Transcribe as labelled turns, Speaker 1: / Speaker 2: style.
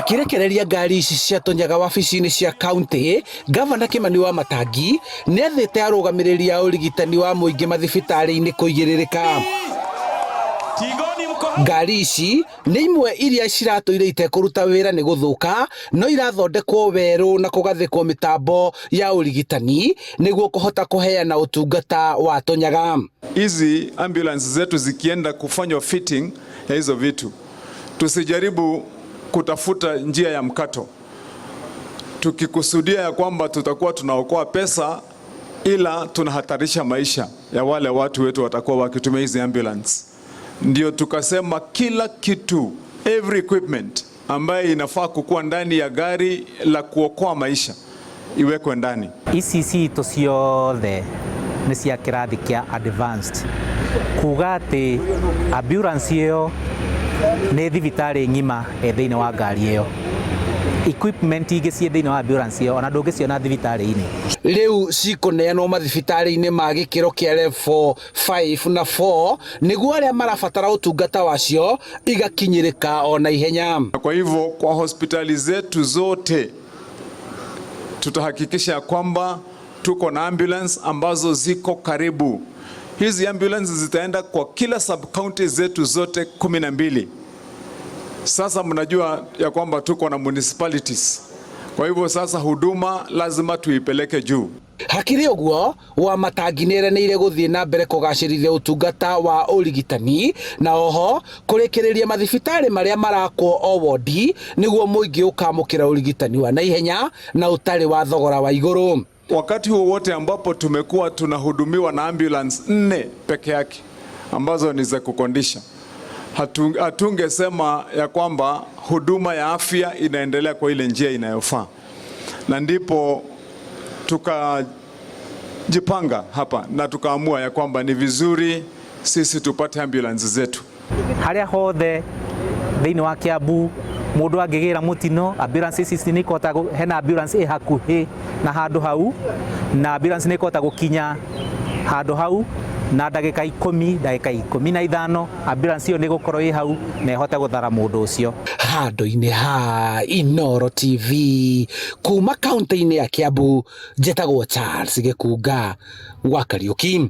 Speaker 1: Akirekereria ngari ici cia Tũnyaga wabici-inĩ cia kaunti, Gavana Kimani Wamatangi nĩathĩte arũgamĩrĩri a ũrigitani wa mũingĩ mathibitarĩ-inĩ kũigĩrĩrĩka. Ngari ici nĩ imwe iria ciratũire itekũruta wĩra nĩ gũthũka no irathondekwo werũ na kũgathĩkwo mĩtambo ya ũrigitani nĩguo kũhota kũheana ũtungata wa Tũnyaga.
Speaker 2: Hizi ambulance zetu zikienda kufanywa fitting ya hizo vitu, tusijaribu kutafuta njia ya mkato, tukikusudia ya kwamba tutakuwa tunaokoa pesa, ila tunahatarisha maisha ya wale watu wetu watakuwa wakitumia hizi ambulance. Ndio tukasema kila kitu, every equipment ambaye inafaa kukuwa ndani ya gari la kuokoa maisha iwekwe ndani.
Speaker 3: Ici citũ ciothe nĩ cia kĩrathi kĩa advanced, kuga atĩ ambulance ĩyo nĩ thibitarĩ ng'ima ĩ thĩinĩ wa ngari ĩyo. Equipment ingĩ ciĩ thĩinĩ wa ambulance ĩyo ona ndũngĩciona thibitarĩ-inĩ.
Speaker 1: Rĩu cikũneanwo mathibitarĩ-inĩ ma gĩkĩro kĩa level 5 na 4 nĩguo arĩa marabatara ũtungata wacio igakinyĩrĩka o na ihenya.
Speaker 2: Kwa hivyo kwa hospitali zetu zote tutahakikisha kwamba tuko na ambulance ambazo ziko karibu. Hizi ambulance zitaenda kwa kila sub county zetu zote 12. Sasa mnajua ya kwamba tuko na municipalities. Kwa hivyo sasa huduma lazima tuipeleke juu.
Speaker 1: Hakĩrĩ ũguo, Wamatangi nĩeranĩire gũthiĩ na mbere kũgacĩrithia ũtungata wa ũrigitani na oho kũrĩkĩrĩria mathibitarĩ marĩa marakwo o wodi nĩguo mũingĩ ũkamũkĩra ũrigitani wa naihenya na ũtarĩ wa thogora wa igũrũ.
Speaker 2: Wakati huo wote ambapo tumekuwa tunahudumiwa na ambulance nne peke yake ambazo ni za kukondisha, hatungesema ya kwamba huduma ya afya inaendelea kwa ile njia inayofaa, na ndipo tukajipanga hapa na tukaamua ya kwamba ni vizuri sisi tupate ambulance zetu.
Speaker 3: Harĩa hothe thĩinĩ wa Kiambu mũndũ angĩgĩra mũtino, ambulance ici nĩ ikũhota, hena ambulance ĩ hakuhĩ na handũ hau, na ambulance nĩ ĩkũhota gũkinya handũ hau na ndagĩka 10, ndagĩka 15, ambulance ĩyo nĩ ĩgũkorwo ĩ hau na ĩhote gũthara mũndũ ũcio.
Speaker 1: Handũ-inĩ ha Inooro TV kuma kaunti-inĩ ya Kiambu, njĩtagwo Charles Gĩkunga wa Kariuki.